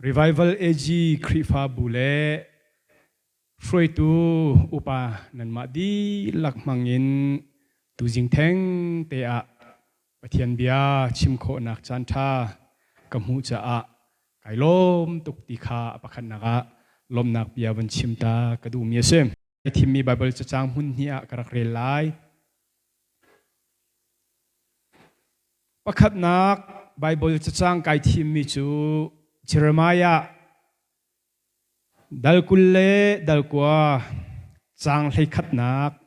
Revival AG Khrihfabu le hruaitu upa nanmah dihlak hmangin tuzing theng te ah Pathian bia chim khawhnak caanṭha ka hmuh caah kai lawm tuk ti kha a pakhatnak ah lawmhnak bia van chim ta ka duhmi a si. Ka thimmi Baibal cacang hmun hnih ah ka rak rel lai. Pakhatnak Baibal cacang kai thimmi cu Jeremiah Dal 20 le dal kua caang 11nak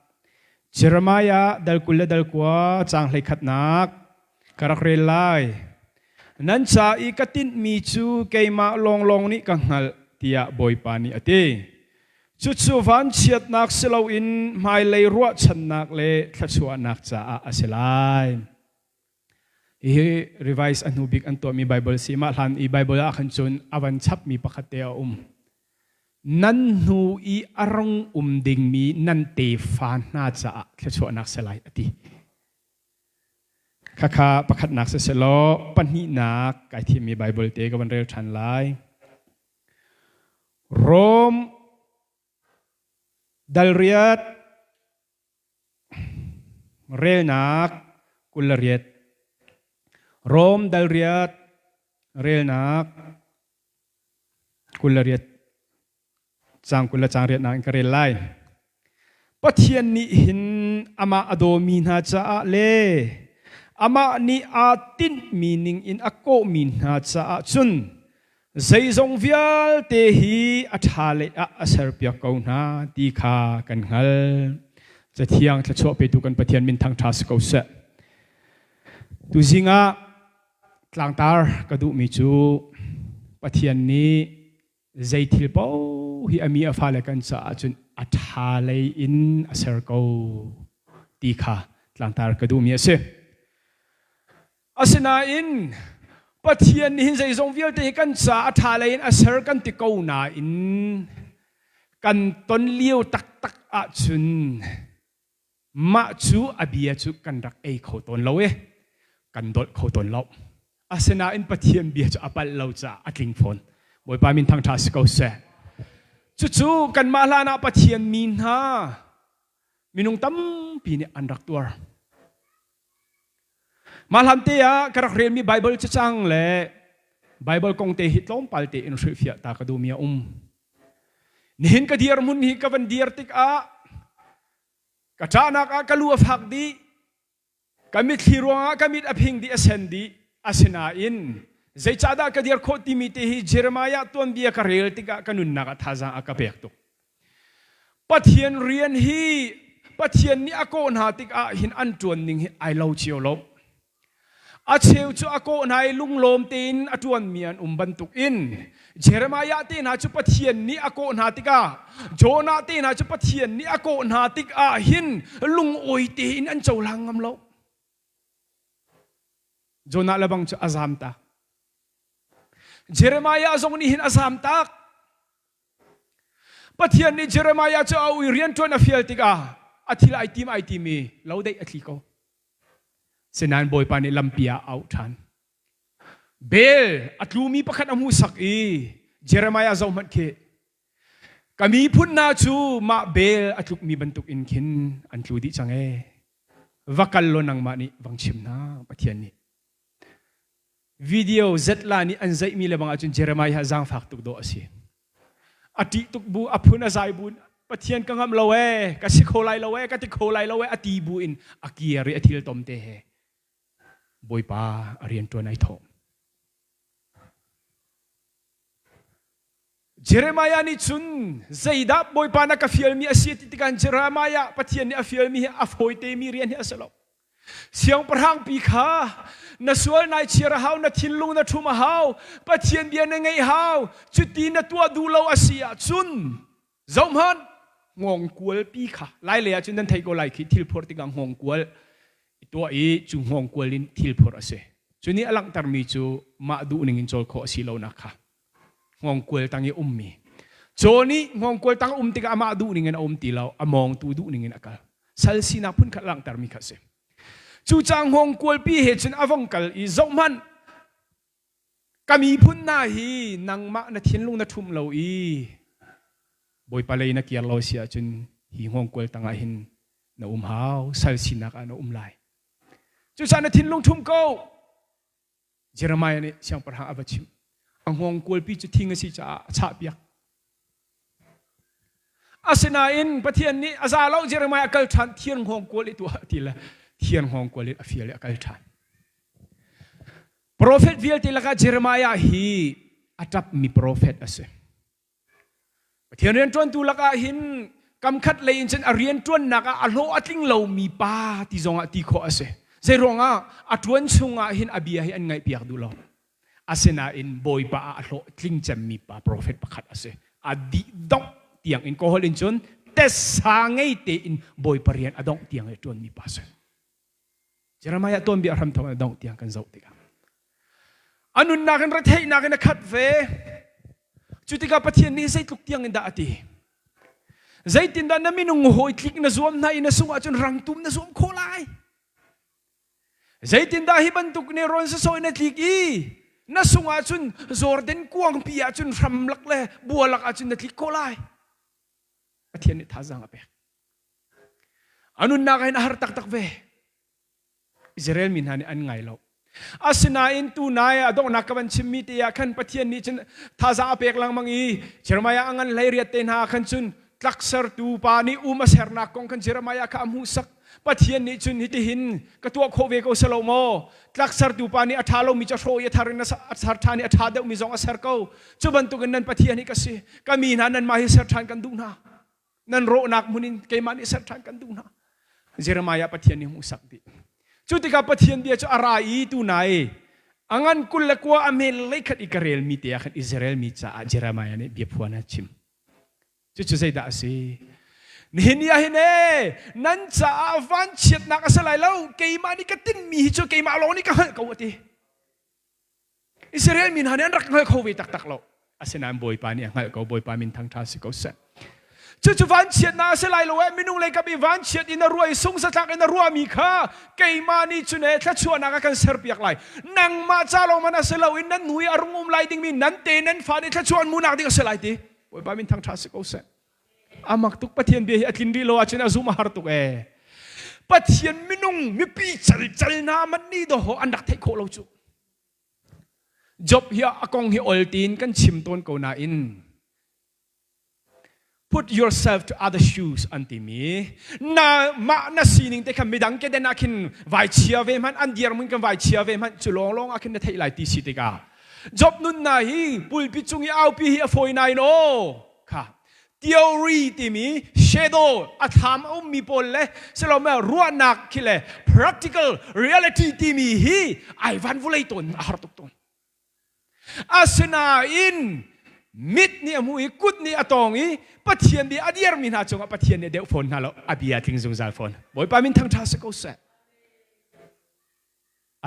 Jeremiah dal 20 le dal kua caang 11nak ka rak rel lai. Nan ca i ka tinhmi cu keimah lawnglawng nih ka hngalh tiah Bawipa nih a ti. Cucu vanchiatnak si loin hmailei ruahchannak le thluachuahnak caah a si lai. Hihi revise a hnu bik an tuahmi Bible si. Mah hlan i Bible ah khan cun a van chapmi pakhat te a um. Nan hnu i a rung um dingmi nan tefa hna caah thluachuahnak si lai a ti. Khakha pakhatnak si selaw pahnihnak kai thimmi Bible te ka van rel ṭhan lai. Rom dal riat Relnak 28 Rom dal riat relnak 28 caang 20 le caang riatnak in ka rel lai. Pathian nih hin amah a dawmi hna caah le amah nih aa tinhmi ning in a kawhmi hna caah cun Zeizong vialte hi a ṭha lei ah a serpiak ko hna ti kha kan hngalh. Cathiang thluachuah petu kan Pathian min thangṭha si ko seh. Tuzing ah tlangtar ka duhmi cu Pathian nih zei thil paoh hi a mi a fale kan caah cun a ṭha lei in a ser ko ti kha tlangtar ka duhmi a si. Asinain Pathian nih hin zeizong vialte hi kan ca a ṭha lei in a ser kan ti ko nain kan ton lio taktak ahcun mah cu a bia cu kan rak ei kho tawn lo i kan dolh kho tawn lo. Asinain Pathian bia cu a palh lo caah a tling fawn. Bawipa min thangṭha si ko seh. Cucu kanmah hlan ah Pathian mi hna minung tampi nih an rak tuar. Mah hlan te ah ka rak relmi Baibal cacang le Baibal kong te hi tlawmpal tein hrilhfiah ta ka duhmi a um. Nihin ka dirhmun hi ka van dir tikah ka ṭahnak ah ka lu a fak dih, ka mitthli ruangah ka mit a phing dih, a sen dih. Asinain zeicahdah ka dir khawh timi te hi Jeremiah tuanbia ka rel tikah ka nunnak ah thazaang a ka pek tuk. Pathian rian hi Pathian nih a kawh hna tikah hin an ṭuan ning hi ai lo cio lo. A cheu cu a kawh hna i lunglawm tein a ṭuanmi an um bantukin Jeremiah te hna cu Pathian nih a kawh hna tikah Jonah te hna cu Pathian nih a kawh hna tikah hin lungawi tein an cohlang ngam lo. Jonah lebang cu a zaam tak. Jeremiah zong nih hin a zaam tak. Pathian nih Jeremiah cu a ui rianṭuan a fial tikah a thil ai tim ai tim i lo deih a thli ko. Sinain Bawipa nih lampi ah a auh ṭhan. Bel a tlumi pakhat a hmuhsak i Jeremiah zohhmanh khi ka miphun hna cu mah bel a tlukmi bantuk in khin an tlu dih cang ee. Va kal law nangmah nih vang chim hna Pathian nih. Video zetla nih an zeihmi le bang ahcun Jeremiah zaangfak tuk dawh a si. A ṭih tuk bu, a phun a zai bu in Pathian ka ngamh lo ee, ka si kho lai lo ee, ka ti kho lai lo ee, a ti bu in a kir i a thil tom te he Bawipa a rian ṭuan ai thawh. Jeremiah nih cun zeidah Bawipa na ka fialmi a si ti tikah Jeremiah Pathian nih a fialmi hi a fawitemi rian hi a si lo. Siangpahrang pi kha na sual nai chiar a hau, na thinlung na ṭhum a hau, Pathian bia na ngeih hau, cuti na tuah duh lo a si ahcun zohhmanh hngawngkual pi kha lai lei ahcun nan theih ko lai khi thil phor tikah hngawngkual i tuah i cu hngawngkual in thil phor a si. Cu nih a langhtermi cu mah duh ning in cawl khawh a si lonak kha. Hngawngkual tang i ummi. Caw nih hngawngkual tang um tikah amah duh ning in a um ti lo, a mawngtu duh ning in a kal. Sal sinak phun khat langhtermi kha a si. Cucaah hngawngkual pi he cun a vong kal i zohhmanh. Ka miphun hna hi nangmah na thinlung na ṭhumh lo i Bawipa lei na kir lo si ahcun hi hngawngkual tangah hin na um hau, sal sinak ah na um lai. Cucaah na thinlung ṭhum ko. Jeremiah nih siangpahrang a va chimh. A hngawngkualpi cu thing a si caah a chahpiak. Asinain Pathian nih a za lo Jeremiah a kal ṭhan thir hngawngkual i tuah ti le thir hngawngkual in a fial i a kal ṭhan. Profet vialte lakah Jeremiah hi a ṭapmi profet a si. Pathian rianṭuantu lakah hin kamkhat lei in cun a rianṭuannak ah a hlawh a tling lomi pa ti zongah ti khawh a si. Zeiruangah a ṭuan chungah hin a bia hi an ngaihpiak duh lo. Asinain Bawipa ah a hlawh tling cemmi pa profet pakhat a si. A dih dongh tiang in kawl in cun tessa ngei tein Bawipa rian a dongh tiang i ṭuanmi pa a si. Jeremiah tuanbia hramthawk in a dongh tiang kan zoh tikah a nunnak in retheihnak in a khat ve. Cu tikah Pathian nih zeitluk tiang in dah a ti? Zeitindah na minung hawi tlik na zuam hna i na sung ahcun rangtum na zuam khawh lai? Zeitindah hi bantuk nih rawn sasawi na tlik i na sung ahcun Jordan kuangpi ahcun hramlak le bualak ahcun na tlik khawh lai? Pathian nih thazaang a pek. A nunnak ah hin a har taktak ve. Israel mi hna nih an ngai lo. Asinain tunai a donghnak ka van chimmi te ah khan Pathian nih cun thazaang a pek lengmang i Jeremiah a ngan hlei riat te hna ah khan cun tlaksertu pa nih um a sernak kong khan Jeremiah kha a hmuhsak. Pathian nih cun hitihin ka tuah khawh ve ko selo maw? Tlaksertu pa nih a ṭha lomi cu a hrawh i a thar in a ser ṭhan i a ṭha deuhmi zong a ser ko. Cu bantukin nan Pathian hi ka si. Ka mi hna nanmah hi ser ṭhan kan duh hna. Nan rawhnak hmun in keimah nih ser ṭhan kan duh hna. Jeremiah Pathian nih hmuhsak dih. Cu tikah Pathian bia cu a ra i tunai a ngan 29 a mel leikhat i ka relmi te ah khan Israel mi caah Jeremiah nih biaphuan a chim. Cucu zeidah a si? Nihin ni ah hin ee nan caah vanchiatnak a si lai lo keimah nih ka tinhmi hi cu keimah lawng nih ka hngalh ko a ti. Israel mi hna nih an rak hngal kho ve taktak lo. Asinain Bawipa nih a hngalh ko. Bawipa min thangṭha si ko seh. Cucu vanchiatnak a si lai lo eh minung lei kap i vanchiat in a ruah i sungsatlak in a ruahmi kha keimah nih cun eh thluachuahnak a kan serpiak lai. Nangmah ca lawng man a si lo in nan hnu i a rung um lai dingmi nan te nan fa nih thluachuah an hmuhnak ding a si lai ti. Bawipa min thangṭha si ko seh. Amak tuk Pathian bia hi a tlin rih lo ahcun a zum a har tuk ee. Pathian minung mipi cal cal na man ni do an rak theih khawh lo cu. Job hi a kong hi ol tiin kan chim tawn ko nain put yourself to other shoes an timi na mah na sining te kha midang keden ah khin vai chia ve hmanh an dirhmun kan vai chia ve hmanh cu lawnglawng ah khin na theih lai ti si tikah Job nunna hi pulpit cung i aupi hi a fawi nain aw kha theory timi shadow a thlam a ummi pawl le silome ruahnak khi le practical reality timi hi ai van vulei tawn a har tuk tawn asinain mit nih a hmu i kut nih a tawng i Pathian bia a dirmi hna cungah Pathian nih deuh fawn hna lo a bia tling zungzal fawn Bawipa min thangṭha si ko seh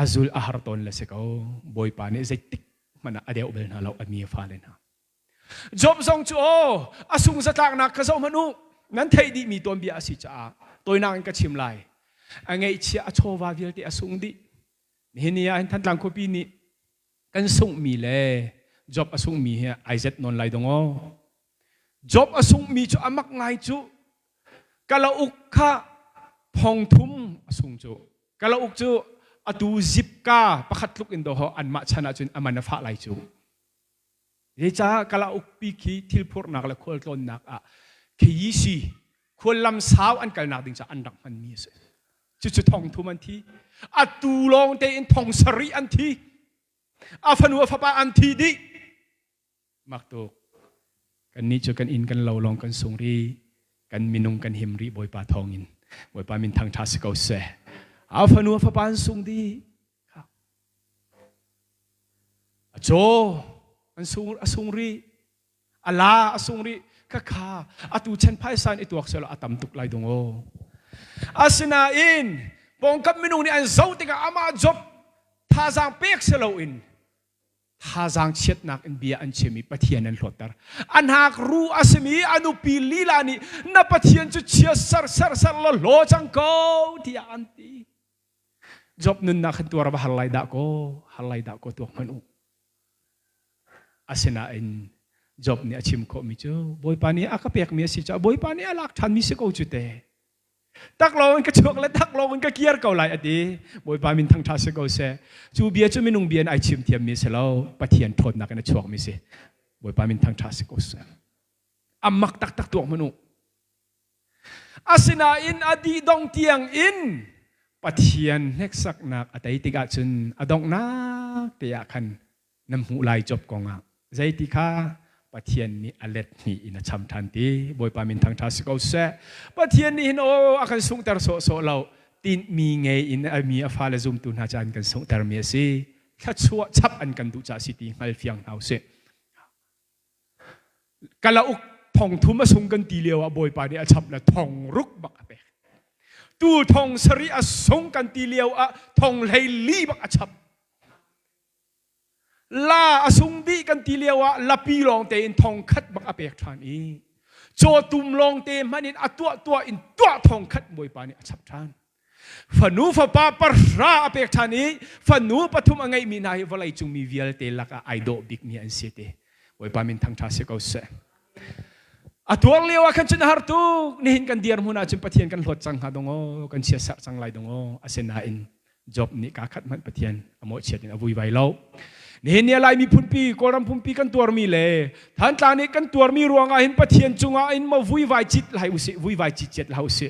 a zul a har tawn le si ko Bawipa nih zeitik hmanh ah a deuh bal hna lo a mi a fale hna Job zong cu aw a sung zatlaknak kha zoh hmanh u nan theih dihmi tuanbia a si caah tawinak in ka chim lai a ngeihchiah a chawva vialte a sung dih nihin ni ah hin Thantlang khuapi nih kan sunghmi le Job a sunghmi hi ai zet nawn lai dong aw Job a sunghmi cu a mak ngai cu kalauk kha thong thum a sung cu kalauk cu atu zipka pakhat tluk in doho anmah chan ahcun a man a fah lai cu Zeicah kalauk pi khi thil phurhnak le khualtlawnnak ah KEC khuallam sau an kalnak ding caah an rak hmanmi a si. Cucu thong thum an thi. Atu lawng tein thong sarih an thi. A fanu a fapa an thi dih. Mak tuk. Kannih cu kan inn kan lo lawng kan sung rih. Kan minung kan him rih Bawipa thawngin. Bawipa min thangṭha si ko seh. A fanu a fapa an sung dih. A caw an sung a sung rih a la a sung rih khakha atu chan phaisa in i tuak selaw a tam tuk lai dung aw asinain pawngkam minung nih an zoh tikah amah job thazaang pek si loin thazaang chiatnak in bia an chim i Pathian an hlawtter a hnak ru a simi a nupi lila nih na Pathian cu chia ser ser ser law hlaw cang ko tiah an ti Job nunnak khan tuar va har lai dah kaw, har lai dah kaw tuak hmanh u. Asinain Job nih a chim khawhmi cu Bawipa nih a ka pekmi a si caah Bawipa nih a lak ṭhanmi si ko cu te. Taklawng in ka chuak le taklawng in ka kir ko lai a ti. Bawipa min thangṭha si ko seh. Cu bia cu minung bia in ai chim thiammi si lo, Pathian ṭhawnnak in a chuakmi si. Bawipa min thangṭha si ko seh. A mak taktak tuak hmanh u. Asinain a dih dong tiang in Pathian hneksaknak a tei tikah cun a donghnak te ah khan na hmuh lai Job kongah zeiti kha Pathian nih a let hnih in a cham ṭhan ti. Bawipa min thangṭha si ko seh. Pathian nih hin aw a kan sunghter sawhsawh lo. Tinhmi ngei in a mi a fale zumtu hna ca an kan sunghtermi a si. Thluachuah chap an kan duh caah si ti hngal fiang hna usih. Kalauk thong thum a sung kan ti lio ah Bawipa nih a chap le thong ruk bak a pek. Tu thong sarih a sung kan ti lio ah thong hlei li bak a chap. La a sung dih kan ti lio ah lapi lawng tein thong khat bak a pek ṭhan i cawtum lawng te hmanh in a tuah tuah in tuah thong khat Bawipa nih a chap ṭhan. Fanu fapa pahra a pek ṭhan i fanu pathum a ngeihmi hna hi vawlei cung mi vialte lakah ai dawh bikmi an si ti. Bawipa min thangṭha si ko seh. A tuar lio ah khan cun a har tuk. Nihin kan dirhmun ah cun Pathian kan hlawt cang hnga dong aw, kan chiatserh cang lai dong aw. Asinain Job nih kaa khat hmanh Pathian a mawhchiat in a vuivai lo. Nihin ni a Lai miphunpi, Kawlram pumpi kan tuarmi le Thantlang nih kan tuarmi ruangah hin Pathian cungah in maw vuivai cit lai usih, vuivai citciat hlah usih.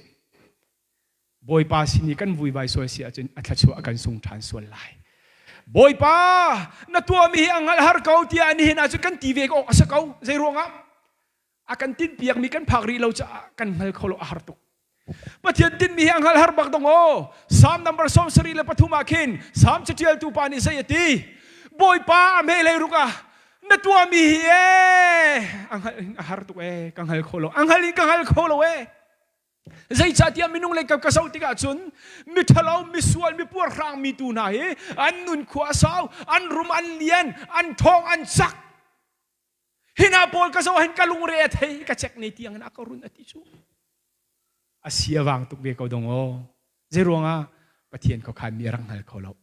Bawipa sin i kan vuivai sual si ahcun a thluachuah a kan sung ṭhan sual lai. Bawipa, na tuahmi hi a hngalh har ko tiah nihin ahcun kan ti ve awk a si ko. Zei ruangah? A kan tinhpiakmi kan phak rih lo caah kan hngal kho lo a har tuk. Pathian tinhmi hi a hngal har bak dong aw. Psalm number 73 ah khin Psalm caṭialtu pa nih zei a ti? Bawipa a hme hlei ruk ah na tuahmi hi ee a hngalh in a har tuk ee ka hngal kho lo a hngal in ka hngal kho lo ee Zeicahtiah minung lei ka zoh tikah cun miṭhalo, misual, mipuarhrang mi tu hna hi an nun khua a sau, an rum an lian, an ṭhawng, an cak. Hi hna pawl ka zoh hin ka lungre a thei, ka cek ne tiang in a ka run a ti cu. A sia vang tuk ve ko dong aw. Zeiruangah Pathian khuakhan mi a rak hngal kho lo.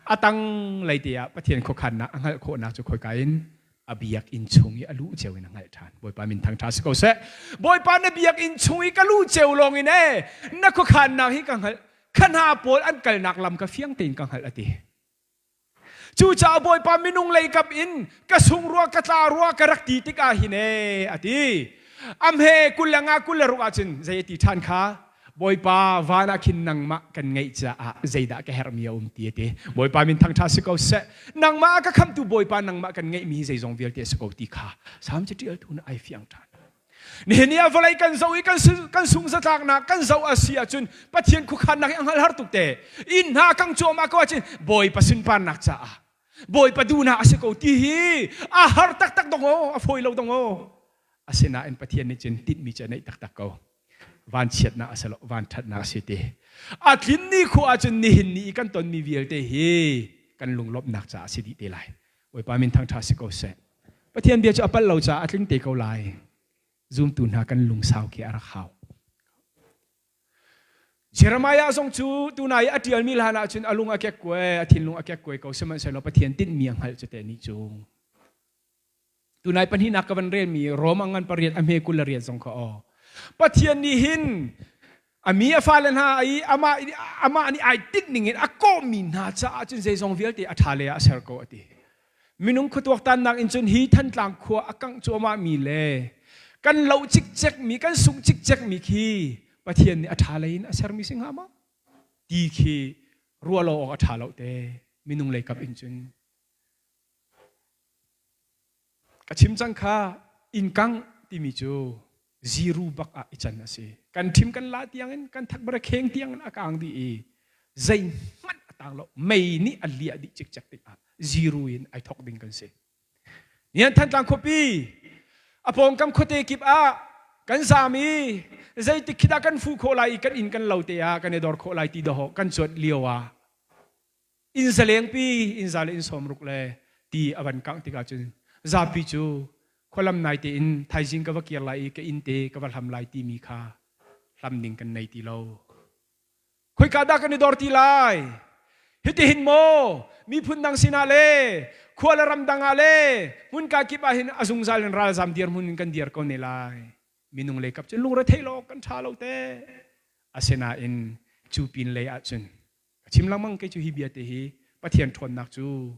A tang lei te ah Pathian khuakhannak a hngalh khawhnak cu khoika in a biakinn chung i a luh ceu in a hngalh ṭhan. Bawipa min thangṭha si ko seh. Bawipa na biakinn chung i ka luh ceu lawng in ee na khuakhannak hi ka hngalh. Kha hna pawl an kalnak lam ka fiang tein ka hngalh a ti. Cucaah Bawipa minung lei kap in ka sung rua ka tla rua ka rak ti tikah hin ee a ti. A hme 25 26 ahcun zei a ti ṭhan kha? Bawipa van ah khin nangmah kan ngeih caah zeidah ka herhmi a um ti a ti. Bawipa min thangṭha si ko seh. Nangmah a ka khamtu Bawipa nangmah kan ngeihmi hi zeizong vialte a si ko ti kha Salm caṭialtu nih ai fiang ṭhan. Nihin ni ah vawlei kan zoh i kan kan sung zatlaknak kan zoh a si ahcun Pathian khuakhannak hi a hngal har tuk te. Inn hna kang cuahmah ko ahcun Bawipa sunparnak caah Bawipa duhnak a si ko ti hi a har taktak dong aw, a fawi lo dong aw. Asinain Pathian nih cun tinhmi cu a neih taktak ko. Vanchiatnak a si lo, vanṭhatnak a si ti. A tlin ni khua ahcun nihin ni i kan tonmi vialte hi kan lunglawmhnak caah a si dih te lai. Bawipa min thangṭha si ko seh. Pathian bia cu a palh lo caah a tling te ko lai. Zumtu hna kan lungsau khi a rak hau. Jeremiah zong cu tunai a ṭialmi hlan ahcun a lung a kekkuai, a thinlung a kekkuai ko sihmanhsehlaw Pathian tinhmi a hngalh cu te nih cu. Tunai pahnihnak ka van relmi Rom a ngan pariat a hme 28 zong kha aw. Pathian nih hin a mi a fale hna i amah amah nih ai tinh ning in a kawhmi hna caah cun zeizong vialte a ṭha le ah a ser ko a ti. Minung khuatuaktannak in cun hi Thantlang khua a kangh cuahmah mi le kan loh cikcek mi kan sungh cikcek mi khi Pathian nih a ṭha lei in a sermi si hnga maw? Ti khi ruah lo awk a ṭha lo te minung lei kap in cun Ka chim cang kha innkang timi cu ziru bak ah i can a si. Kan ṭhim kan la tiangin kan thakbare kheng tiangin a kang dih i zeihmanh a tang lo. Mei nih a liah dih cikcek tikah ziru in ai thawk ding kan si. Nian Thantlang khuapi a pawngkam khuate kip ah kan zaam i zeitik khi dah kan fuh khawh lai i kan inn kan lo te ah kan i dor khawh lai ti dawh kan cuanh lio ah inn zalengpi inn za le inn 60 le ti a van kangh tikah cun zapi cu khualam nai tein thaizing ka va kir lai i ka inn te ka va hlam lai timi kha hlam ding kan nei ti lo. Khoika dah kan i dor ti lai? Hitihin maw miphun dang sinah le khua le ramdang ah le hmunka kip ah hin a zungzal in ralzam dirhmun in kan dir ko ne lai. Minung lei kap cun lungre thei lo kan ṭha lo te. Asinain cu pin lei ahcun ka chim lengmang kei cu hi bia te hi Pathian ṭhawnnak cu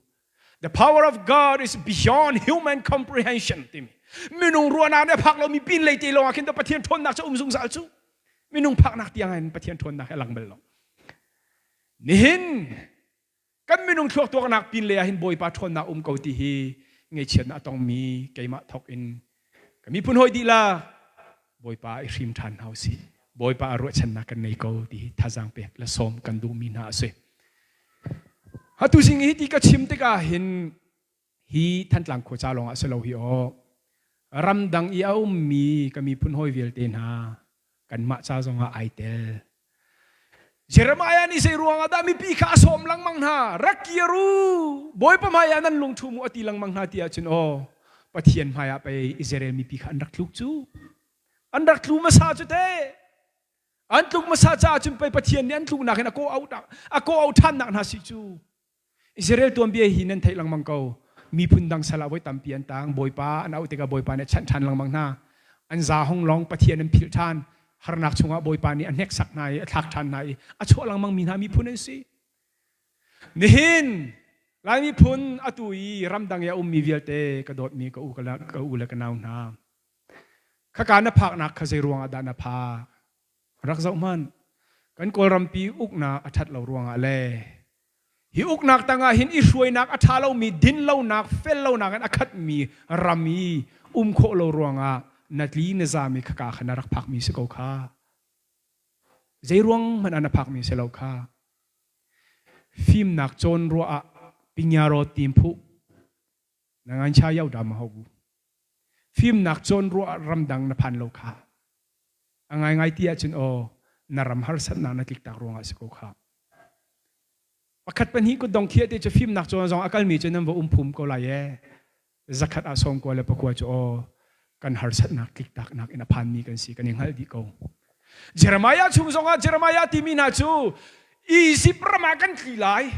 The power of God is beyond human comprehension timi minung ruahnak nih a phak lomi pin lei te lawng ah khin Pathian ṭhawnnak cu um zungzal cu minung phaknak tiang in Pathian ṭhawnnak hi a lang bal lo. Nihin kan minung thluak tuaknak pin lei ah hin Bawipa ṭhawnnak um ko ti hi ngaihchiatnak a tongmi keimah thawk in ka miphun hawi dihlak Bawipa i hrim ṭhan hna usih. Bawipa a ruahchannak kan nei ko ti hi thazaang pek le sawm kan duhmi hna a si. Atu zing hi ti ka chim tikah hin hi Thantlang khua ca lawngah si lo hi aw ramdang i a ummi ka miphun hawi vialte hna kanmah ca zongah ai tel. Jeremiah nih zei ruangah dah mipi kha a sawm lengmang hna rak kir u Bawipa hmaiah nan lungṭhum u a ti lengmang hna ti ahcun aw Pathian hmaiah pei Israel mipi kha an rak tluk cu an rak tlu hmasa cu te an tluk hmasa caah cun pei Pathian nih an tluknak in a kawh auh a kawh auh ṭhannak hna si cu Israel tuanbia hi nan theih lengmang ko. Miphun dang sal ah voi tampi an tang. Bawipa an auh tikah Bawipa nih a chanh ṭhan lengmang hna. An za hung long Pathian an philh ṭhan. Harnak chungah Bawipa nih a hneksak hna i a thlak ṭhan hna i a chuah lengmang mi hna miphun an si. Nihin Lai miphun atu i ramdang i a ummi vialte ka dawtmi ka u ka u le ka nau hna. Khaka na phaknak kha zei ruangah dah na phak? Rak zoh hmanh. Kan Kawlrampi uknak a ṭhat lo ruangah le hi uknak tangah hin i hruainak a ṭha lomi dinlonak fellonak in a khatmi ram i um khawh lo ruangah na tli na zam i khaka kha na rak phakmi si ko kha. Zei ruang hmanh ah na phakmi si lo kha. Fimnak cawn ruah ah pinyaro tim phuh na ngancha yau da ma ho Fimnak cawn ruah ah ramdang na phan lo kha. A ngaingai ti ahcun aw na ram harsatnak na tliktak ruangah si ko kha. Pakhat pahnih kutdong khiah te cu fimnak cawn zong a kalmi cu nan va um phum ko lai ee. Zakhat ah sawmkua le pakua cu aw kan harsatnak tliktaknak in a phanmi kan si kan i hngalh dih ko. Jeremiah chung zongah Jeremiah timi hna cu Izipt ram ah kan tli lai.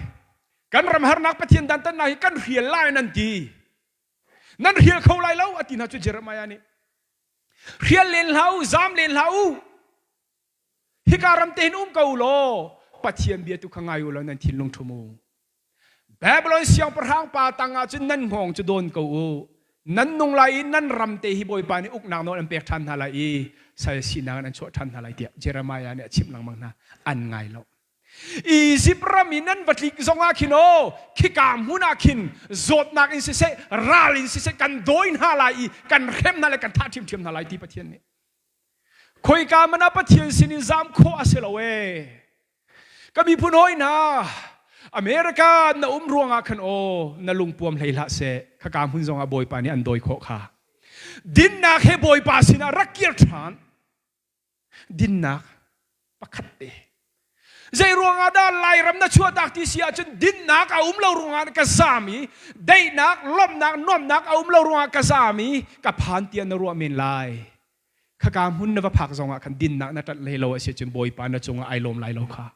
Kan ram harnak Pathian dantatnak hi kan hrial lai nan ti. Nan hrial kho lai lo a ti hna cu Jeremiah nih. Hrial len hlah u, zam len hlah u. Hika ram te hin um ko law Pathian bia tu kha ngai u law nan thinlung ṭhum u. Babylon siangpahrang pa tangah cun nan hngawng cu dawn ko u. Nan nung lai i nan ram te hi Bawipa nih uknak nawl an pek ṭhan hna lai i sal sinak in an chuah ṭhan hna lai tiah Jeremiah nih a chimh lengmang hna. An ngai lo. Izipt ram i nan va tlik zongah khin aw khika hmun ah khin zawtnak in siseh ral in siseh kan dawi hna lai i kan hrem hna le kan thah ṭhiamṭhiam hna lai ti Pathian nih. Khoika man ah Pathian sinin zam khawh a si lo ee. Ka miphun hawi hna, America na um ruangah khan aw na lungpuam hlei hlah seh. Khaka hmun zongah Bawipa nih an dawi khawh kha. Dinnak he Bawipa sinah rak kir ṭhan. Dinnak pakhat te. Zei ruangah dah Lairam na chuahtak ti si ahcun dinnak a um lo ruangah ka zaam i daihnak, lawmhnak, nuamhnak a um lo ruangah ka zaam i ka phan tiah na ruah men lai. Khaka hmun na va phak zongah khan dinnak na ṭanh hlei lo a si cun Bawipa na cungah ai lawm lai lo kha.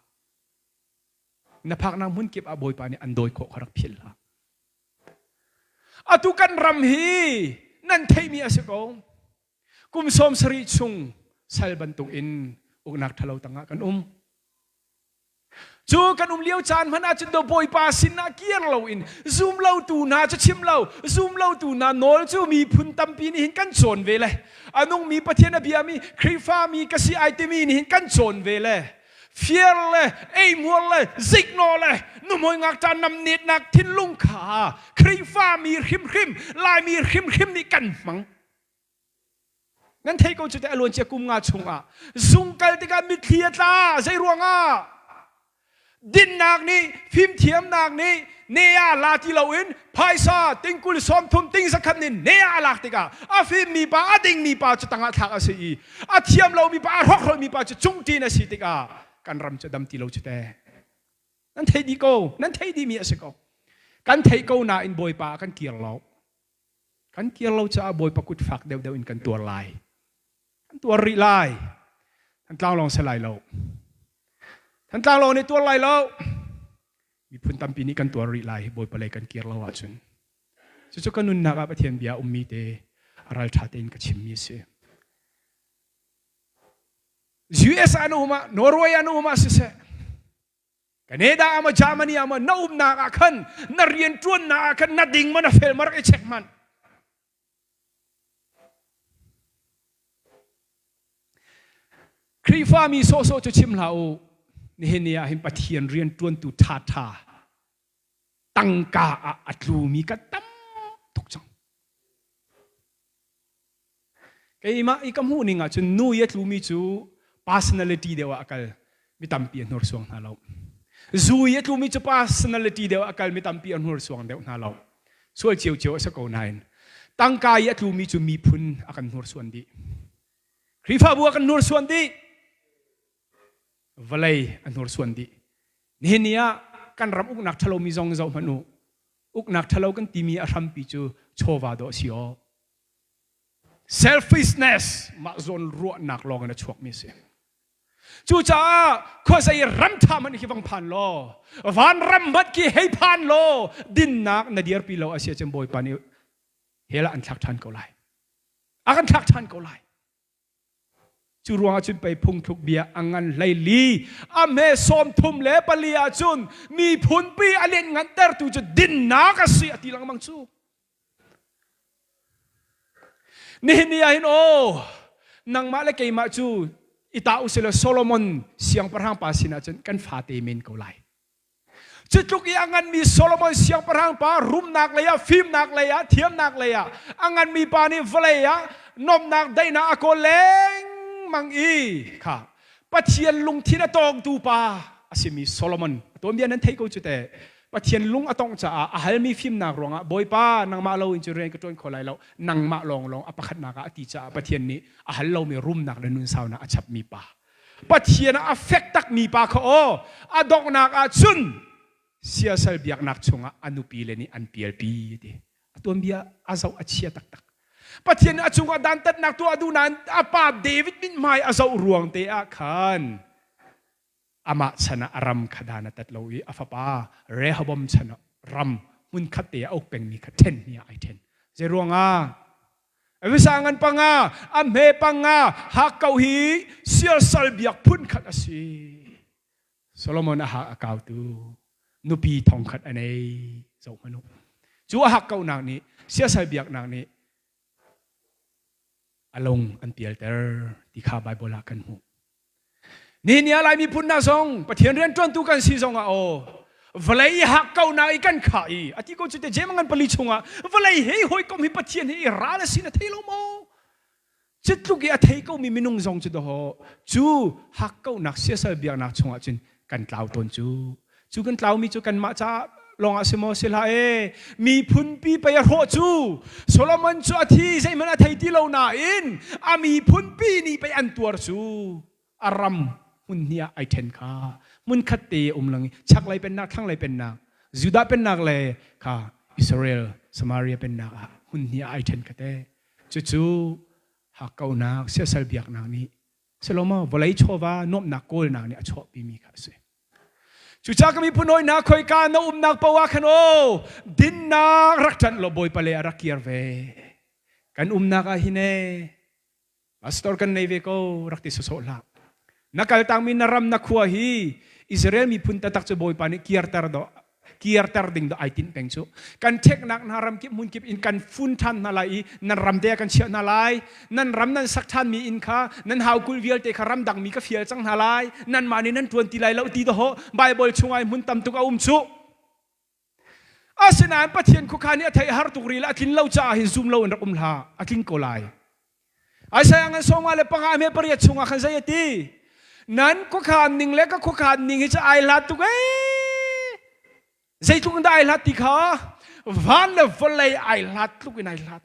Na phaknak hmun kip ah Bawipa nih an dawi khawh kha rak philh hlah. Atu kan ram hi nan theihmi a si ko. Kum 70 chung sal bantukin uknak ṭhalo tangah kan um. Cu kan um lio caan hmanh ahcun do Bawipa sinah kir loin zum lotu hna cu chim lo, zum lotu hna nawl cu miphun tampi nih hin kan cawn ve le a nungmi Pathian a biami Khrihfa mi ka si ai timi nih hin kan cawn ve le fiar le eihmuar le ziknaw le nuhmoi ngakṭa namnetnak thinlung kha Khrihfa mi hrimhrim Laimi hrimhrim nih kan hmang. Nan thei ko cu teh a luancia kum nga chungah zung kal tikah mitthli a tla zei ruangah dinnak nih fimthiamnak nih ne ah la ti loin phaisa tingkul 30 ting zakhat nih ne ah a lak tikah a fimmi pa a dingmi pa cu tangah thlak a si i a thiam lomi pa a hrokhroimi pa cu cungṭin a si tikah kan ram cu dam ti lo cu teh nan thei dih ko nan thei dihmi a si ko kan theih ko nain Bawipa kan kir lo Kan kir lo caah Bawipa kut fak deuhdeuh in kan tuar lai. Kan tuar rih lai. Thantlang lawng si lai lo. Thantlang lawng nih tuar lai lo. Miphun tampi nih kan tuar rih lai Bawipa lei kan kir lo ahcun. Cucu ka nunnak ah Pathian bia ummi te ralṭha tein ka chimmi a si. US ah na um ah, Norway ah na um ah siseh, Canada ah maw Germany ah maw na umnak ah khan na rianṭuannak ah khan na ding maw na fel maw rak i check hmanh. Khrihfami sawhsawh cu chim hlah u. Nihin ni ah hin Pathian rianṭuantu ṭhaṭha tangka ah a tlumi kan tam tuk cang. Keimah i ka hmuh ning ahcun nu i a tlumi cu personality deuh ah a kal mi tampi a hnursuang hna lo. Zu i a tlumi cu personality deuh ah a kal mi tampi a hnursuang deuh hna lo. Sual ciocio a si ko nain tangka i a tlumi cu miphun a kan hnursuan dih. Khrihfabu a kan hnursuan dih. Vawlei a hnursuan dih. Nihin ni ah kan ram uknak ṭhalomi zong zoh hmanh u. Uknak ṭhalo kan timi a hrampi cu chawva dawh a si aw. Selfishness mah zawn ruahnak lawng in a chuakmi a si. Cucaah khuazei ram ṭha hmanh khi vang phan law, van ram hmanh khi hei phan law, dinnak na dirpi lo a si ahcun Bawipa nih hell ah an thlak ṭhan ko lai. A kan thlak ṭhan ko lai. Cu ruangah cun pei phungthluk bia a ngan 14 a hme 34 ahcun miphunpi a lianhngantertu cu dinnak a si a ti lengmang cu. Nihin ni ah hin aw nangmah le keimah cu i ta usila Solomon siangpahrang pa sinah cun kan fate men ko lai. Cu tluk i a nganmi Solomon siangpahrang pa rumnak lei ah, fimnak lei ah, thiamnak lei ah a nganmi pa nih vawlei ah nuamhnak daihnak a kawl lengmang i kha Pathian lungthin a tawngtu pa a simi Solomon a tuanbia nan theih ko cu teh. Pathian lung a tongh caah a halmi fimnak ruangah Bawipa nangmah lo in cu rian ka ṭuan kho lai lo nangmah lawnglawng a pakhatnak ah a ti caah Pathian nih a hal lomi rumnak le nunsaunak a chapmi pa Pathian ah a fek takmi pa kha aw a donghnak ah cun siasal biaknak chungah a nupi le nih an pialpi ti a tuanbia a zoh a chia taktak Pathian nih a cungah dantatnak tuah duh nain a pa David mithmai a zoh ruang te ah khan amah chan ah a ram kha dan a tat lo i a fapa Rehoboam chan ah ram hmunkhat te ah a uk pengmi kha ṭhen ni ah ai ṭhen zei ruangah Avisa ngan panga, a hme panga, hakkau hi siasal biak phun khat a si. Solomon a hak a kautu nupi thong khat a nei zoh hmanh u. Cu a hakkaunak nih siasal biaknak nih a lung an pialter ti kha Bible ah kan hmuh. Nihin ni ah Lai miphun hna zong Pathian rianṭuantu kan si zongah aw vawlei i hakkaunak i kan khah i a ti ko cu te Jeim ngan pali chungah vawlei he hawikom hi Pathian hi i ral a si na thei lo maw? Cu tluk i a thei komi minung zong cu dawh cu hakkaunak siasal biaknak chungah cun kan tlau tawn cu. Cu kan tlaumi cu kanmah caah lawngah si maw si hlah e miphunpi pei a hrawh cu Solomon cu a thi zeihmanh a thei ti lo nain a miphunpi nih pei an tuar cu a ram hmun hnih ah ai ṭhen kha hmun khat te um lang i chaklei pennak thlanglei pennak Judah pennak le kha Israel Samaria pennak ah hmun hnih ah ai ṭhen kha te cucu hakkaunak siasal biaknak nih Salomo vawlei chawva nuamhnak kawlnak nih a chuahpimi kha a si. Cucaah ka miphun hawi hna khoika na umnak paoh ah khan aw dinnak rak ṭanh law Bawipa le a rak kir ve. Kan umnak ah hin ee pastor kan nei ve ko rak ti sawsawh hlah. Na kaltangmi na ram na khua hi Israel miphun taktak cu Bawipa nih kirter dawh kirter ding dah ai tinh peng cu kan ṭheknak hna ram kip hmun kip in kan fun ṭhan hna lai i nan ram te ah kan chiah hna lai nan ram nan sak ṭhanmi inn kha nan haukul vialte kha ramdang mi ka fial cang hna lai nanmah nih nan ṭuan ti lai lo ti dawh Baibal chungah hmun tam tuk a um cu asinain Pathian khuakhan nih a theih har tuk rih le a tlin lo caah hin zum lo in rak um hlah a tling ko lai Isaiah ngan 58 chungah khan zei a ti? Nan khuakhan ning le ka khuakhan ning hi cu ai hlat tuk ee. Zeitluk in dah ai hlat ti kha van le vawlei ai hlat tluk in ai hlat.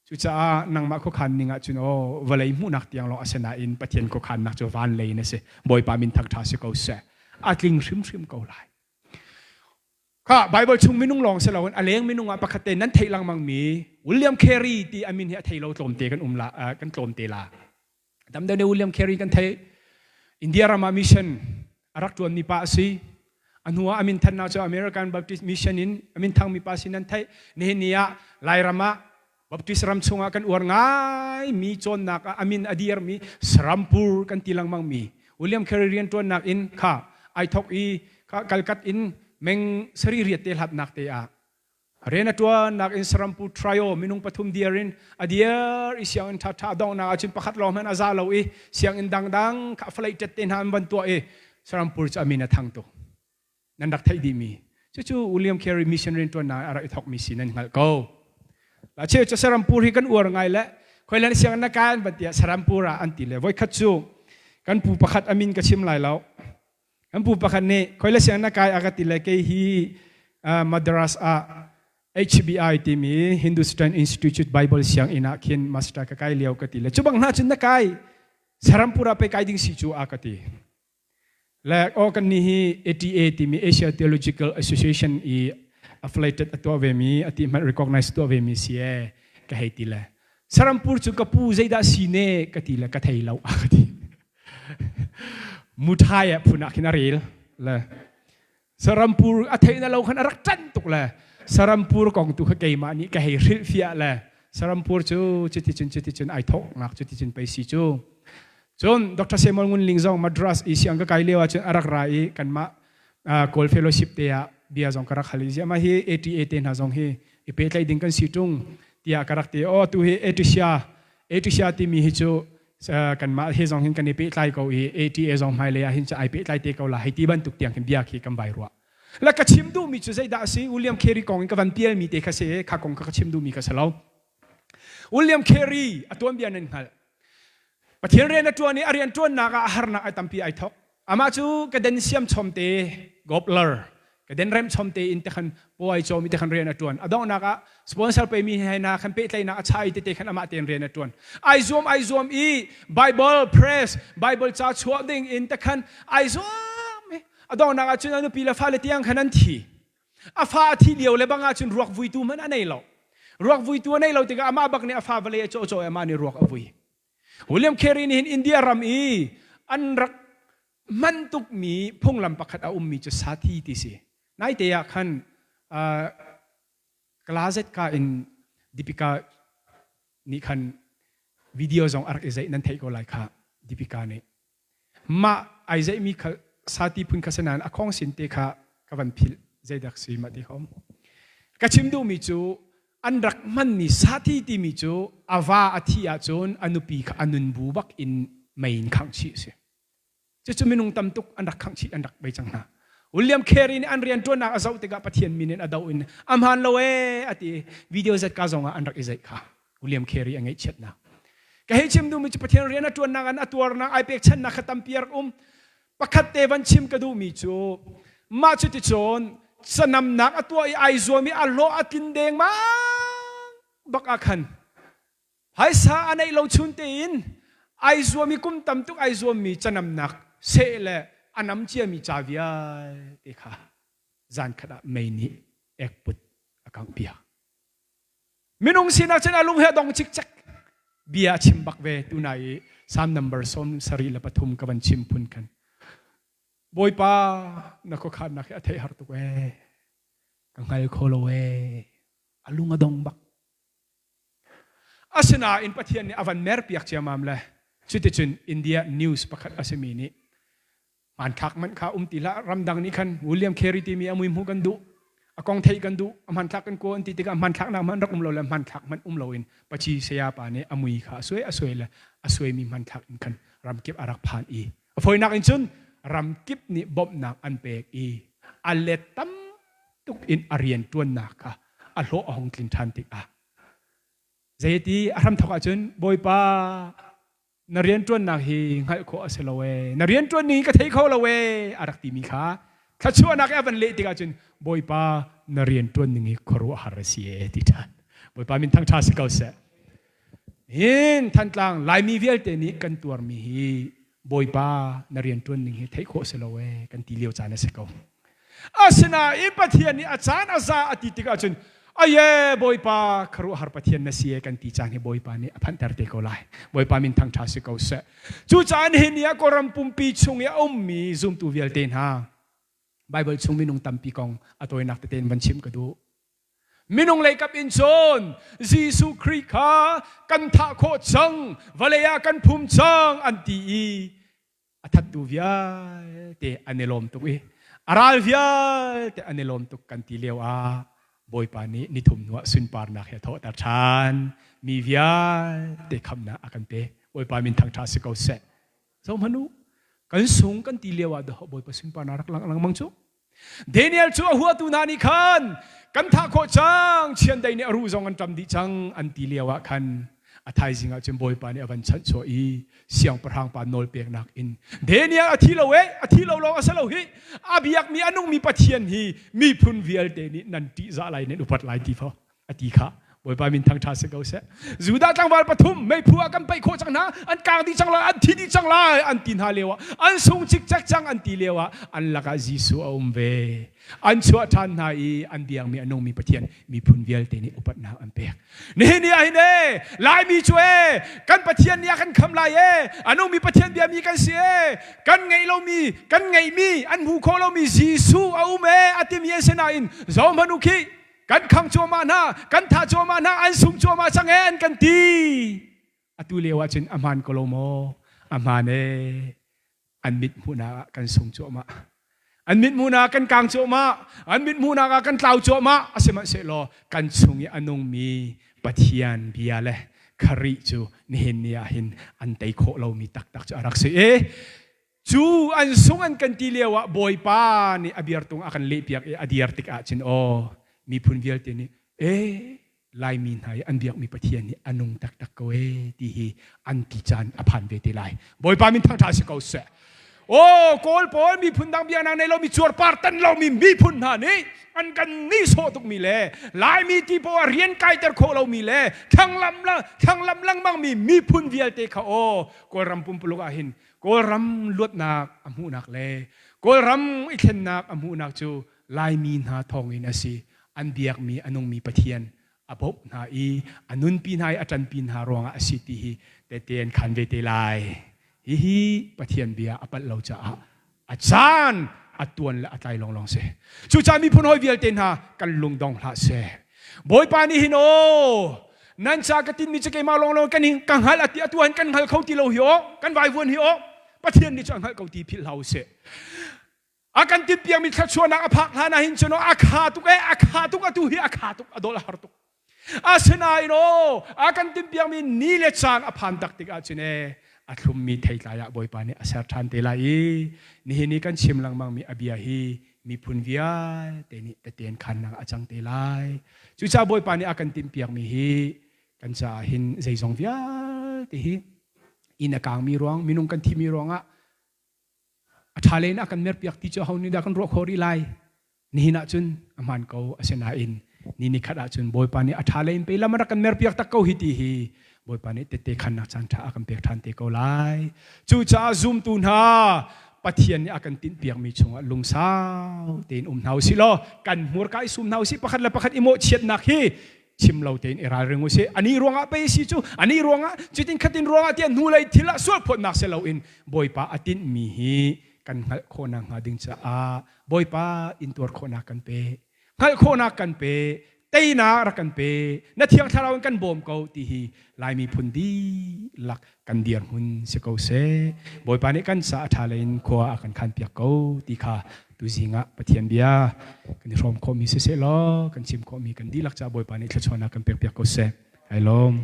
Cucaah nangmah khuakhan ning ahcun aw vawlei hmuhnak tiang lawng a si nain Pathian khuakhannak cu van lei in a si. Bawipa min thangṭha si ko seh. A tling hrimhrim ko lai. Kha Bible chung minung lawng si loin a leng minung ah pakhat te nan theih lengmang mi William Carey ti a min hi a thei lo tlawmte kan um la kan tlawmte la. Dam deuh William Carey kan thei. India ram ah mission a rak ṭuan mi pa a si. A hnu ah a min thannak cu American Baptist Mission in a min thangmi pa sin an theih. Nihin ni ah Lairam ah Baptist ram chungah kan uar ngaimi cawnnak ah a min a dirmi Serampur kan ti lengmang mi William Carey rianṭuannak in kha ai thok i kha Kalkat in meng sarih riat te hlatnak te ah rian a ṭuannak in Serampur Trio minung pathum dir in a dir i sianginn ṭhaṭha a donghnak ahcun pakhat lawng hmanh a za lo i sianginn dangdang kha falei ṭet te hna an van tuah i Serampur cu a min a thang tuk. Nan rak theih dihmi cucu William Carey mission rianṭuannak a rak i thokmi si nan hngalh ko. La cheu cu Serampur hi kan uar ngai le khoilan sianginn na kai an van tiah Serampur ah an ti le voikhat cu kan pu pakhat a min ka chim lai lo. Kan pu pakhat nih khoile sianginn na kai a ka ti le kei hi Madras ah HBI timi Hindustan Institute Bible sianginn ah khin master ka kai lio ka ti le cu bang hna cun na kai Serampur ah pe kai ding si cu a ka ti. Le aw kan nih hi ATA timi Asia Theological Association i affiliated a tuah ve mi a ti hmanh recognize tuah ve mi si e ka hei ti le Serampur cu ka pu zeidah si ne ka ti le ka thei lo a ka ti. Muthai ah phun ah khin a rel le Serampur a theih na lo khan a rak ṭanh tuk le Serampur kong tu kha keimah nih ka hei hrilhfiah le Serampur cu cuticun cuticun ai thawknak cuticun pei si cu. Cun Dr. Samuel Ngun Ling zong Madras i siang ka kai lio ahcun a rak ra i kanmah Kawl Fellowship te ah bia zong ka rak hal i ziah mah hi ATA te hna zong hi i pehtlaih ding kan si ṭung tiah ka rak ti. Aw tu hi ATSIA ATSIA timi hi cu kanmah he zong hin kan i pehtlai ko i ATA zong hmailei ah hin cu ai pehtlai te ko la hei ti bantuk tiang hin bia khi kan vai ruah. La ka chim duhmi cu zeidah a si? William Carey kong in ka van pialmi te kha si kha kong kha ka chim duhmi kha si lo. William Carey a tuanbia nan hngalh. Pathian rian a ṭuan i a rian ṭuannak ah a harnak ai tampi ai thok. Amah cu ka den siam chom te gobler ka den rem chom te in te khan paw ai cawm i te khan rian a ṭuan. A donghnak ah sponsor pemi he hna khan pehtlaihnak a chai tete khan amah tein rian a ṭuan. Ai zuam ai zuam i Bible press Bible ca chuah ding in te khan ai zuam i a donghnak ah cun a nupi le fale tiang khan an thi. A fa a thi lio le bang ah cun ruak vuitu hmanh a nei lo. Ruak vuitu a nei lo tikah amah bak nih a fa vawlei a cawh cawh i amah nih ruak a vui. William Carey nih hin India ram i an rak hman tukmi phunglam pakhat a ummi cu sathi ti si. Naite ah khan Kalazet ka in Deepika nih khan video zong a rak i zeih nan theih ko lai kha Deepika nih. Mah ai zeihmi kha sati phun kha si nain a khong sin te kha ka van philh zeidak si mah ti kha um. Ka chim duhmi cu an rak hmanmi sati timi cu a va a thih ahcun a nupi kha a nun bu bak in mei in khangh chih a si. Cucu minung tam tuk an rak khangh chih an rak bei cang hna. William Carey nih an rianṭuannak a zoh tikah Pathian min in a doh in a hmaan lo ee a ti video zetka zong ah an rak i zeih kha. William Carey a ngaihchiatnak. Ka hei chim duhmi cu Pathian rian a ṭuannak an a tuarnak ai pekchannak kha tampi a rak um. Pakhat te van chim ka duhmi cu mah cu ticun canamnak a tuah i ai zuam i a hlawh a tlin dengmang bak ah khan phaisa a neih lo chun tein ai zuam i kum tam tuk ai zuammi canamnak seh le a nam ciami ca vialte kha zan khat ah mei nih ekput a kangh piak. Minung sinak cun a lung he a dong cikcek. Bia a chim bak ve tuna i Psalm number 73 ka van chim phun khan. Bawipa na khuakhannak hi a theih har tuk ee. Ka hngal kho lo ee. A lung a dong bak. Asinain Pathian nih a van merpiak ciamam le cuticun India news pakhat a simi nih Hmanthlak manh kha um ti hlah. Ramdang nih khan William Carey timi a mui hmuh kan duh. A kong theih kan duh. A hmanthlak kan kawl an ti tikah hmanthlak nak hmanh rak um lo le hmanthlak hmanh um loin pachi saya pa nih a mui kha a suai a suai le a suaimi hmanthlak in khan ramkip a rak phan i a fawinak in cun ramkip nih bawmhnak an pek i a let tam tuk in a rian ṭuannak kha a hlawh a hung tlin ṭhan tikah zeiti a hramthawk ahcun Bawipa na rianṭuannak hi hngalh khawh a si lo ee na rianṭuan ning ka thei kho lo ee a rak timi kha thluachuahnak i a van leh tikah cun Bawipa na rianṭuan ning hi khuaruahhar a si ee ti ṭhan. Bawipa min thangṭha si ko seh. Hin Thantlang Laimi vialte nih kan tuarmi hi Bawipa na rianṭuan ning hi theih khawh si lo ee kan ti lio caan a si ko. Asinain Pathian nih a caan a za a ti tikah cun aye Bawipa khuaruahhar Pathian na si e kan ti caan hi Bawipa nih a phanhter te ko lai. Bawipa min thangṭha si ko seh. Cucaah nihin ni ah Kawlram pumpi chung i a ummi zumtu vialte hna. Bible chung minung tampi kong a tawinak tete in van chim ka duh. Minung lei kap in cun Jesuh Khrih kha kan thah khawh cang, vawlei ah kan phum cang an ti i a thattu vialte an i lawm tuk i a ral vialte an i lawm tuk kan ti lio ah Bawipa nih nithum hnuah sunparnak he thawhter ṭhan mi vialte khamnak a kan pek. Bawipa min thangṭha si ko seh. Zohhmanh u, kan sung kan ti lio ah Bawipa sunparnak rak lang lengmang cu. Daniel cu a huatu hna nih khan kan thah khawh cang, chiandeih nih a ruh zong an ṭam dih cang an ti lio ah khan a thaizing ah cun Bawipa nih a van chanhchuah i siangpahrang pa nawl peknak in Daniel a thi lo e, a thi lo lawng a si lo hi, a biakmi a nungmi Pathian hi miphun vialte nih nan ṭihzah lai nan upat lai ti fo a ti kha. Bawipa min thangṭha si ko seh. Judah tlangval pathum meiphu ah kan paih khawh cang hna, an kang dih cang lai, an thi dih cang lai an ti hna lio ah, an sung cikcek cang an ti lio ah an lakah Jesuh a um ve. An chuah ṭhan hna i an biakmi a nungmi Pathian miphun vialte nih upatnak an pek. Nihin ni ah hin e, Laimi cu e, kan Pathian nih a kan kham lai e, a nungmi Pathian biami kan si e, kan ngeih lomi, kan ngeihmi, an hmu khawh lomi Jesuh a um e a timi an si nain zohhmanh u khih, kan khang cuahmah hna, kan thah cuahmah hna, an sung cuahmah cang e an kan ti. Atu lio ah cun a hmaan ko lo maw? A hmaan e. An mit hmuhnak ah kan sung cuahmah. An mit hmuhnak ah kan kang cuahmah. An mit hmuhnak ah kan tlau cuahmah. Asihmanhsehlaw kan chung i a nungmi Pathian bia le Khrih cu nihin ni ah hin an tei khawh lomi taktak cu a rak si i Cu an sung an kan ti lio ah Bawipa nih a biartung a kan lehpiak i a dir tik ahcun aw miphun vialte nih ee Laimi hna i an biakmi Pathian hi a nung taktak ko ee ti hi an ti caan a phan ve te lai. Bawipa min thangṭha si ko seh. Aw Kawl pawl miphun dang biaknak nei lomi cuarpar tan lomi miphun hna nih an kan nihsawh tukmi le Laimi ti poah rian kaiter khawh lomi le thlanglam thlanglam lengmangmi miphun vialte kha aw Kawlram pumpuluk ah hin Kawlram luatnak a hmuhnak le Kawlram i thlennak a hmuhnak cu Laimi hna thawngin a si. An biakmi a nungmi Pathian a bawmh hna i a nunpi hna i a ṭanpi hna ruangah a si ti hi tehte an khan ve te lai. Hihi Pathian bia a palh lo caah a caan a tuan le a tlai lawnglawng si. Cucaah miphun hawi vialte hna kan lungdong hlah seh. Bawipa nih hin aw nan ca ka tinmi cu keimah lawnglawng kan hin ka hngalh ati atu han kan hngal kho ti lo hi aw kan vaivuan hi aw Pathian nih cu a hngalh ko ti philh hlah usih. A kan tinpiakmi thluachuahnak a phak hlan ah hin cun a kha tuk e a kha tuk atu hi a kha tuk a dol a har tuk. Asinain aw a kan timhpiakmi ni le caan a phan tak tik ahcun e a thlummi theitlai ah Bawipa nih a ser ṭhan te lai i nihin i kan chim lengmangmi a bia hi miphun vialte nih teten khannak a cang te lai. Cucaah Bawipa nih a kan timhpiakmi hi kan caah hin zeizong vialte hi inn a kaangmi ruang minung kan thimi ruangah a ṭha len a kan merpiak ti cu aho nih dah kan ruah khawh rih lai nihin ah cun a hmaan ko asinain ni ni khat ah cun Bawipa nih a ṭha len pe lam a rak kan merpiak tak ko hi ti hi Bawipa nih tette khannak caan ṭha a kan pek ṭhan te ko lai cucaah zumtu hna Pathian nih a kan tinhpiakmi chungah lungsau tein um hna usih law kan hmurka i sum hna usih pakhat le pakhat i mawhchiatnak hi chim lo tein i ralring usih ani ruangah pei si cu ani ruangah cutin khatin ruangah tiah hnulei thil ah sualphawtnak si loin Bawipa a tinhmi hi kan hngalh khawhnak hnga ding caah Bawipa intuar khawhnak kan pe hngalh khawhnak kan pe teinak rak kan pe na thiang thlarau in kan bawm ko ti hi Laimi phun dihlak kan dirhmun si ko seh Bawipa nih kan ca a ṭha lei in khua a kan khanpiak ko ti kha tuzing ah Pathian bia kan i hrawm khawhmi siseh law kan chim khawhmi kan dihlak caah Bawipa nih thluachuahnak kan pekpiak ko seh. Kai lawm.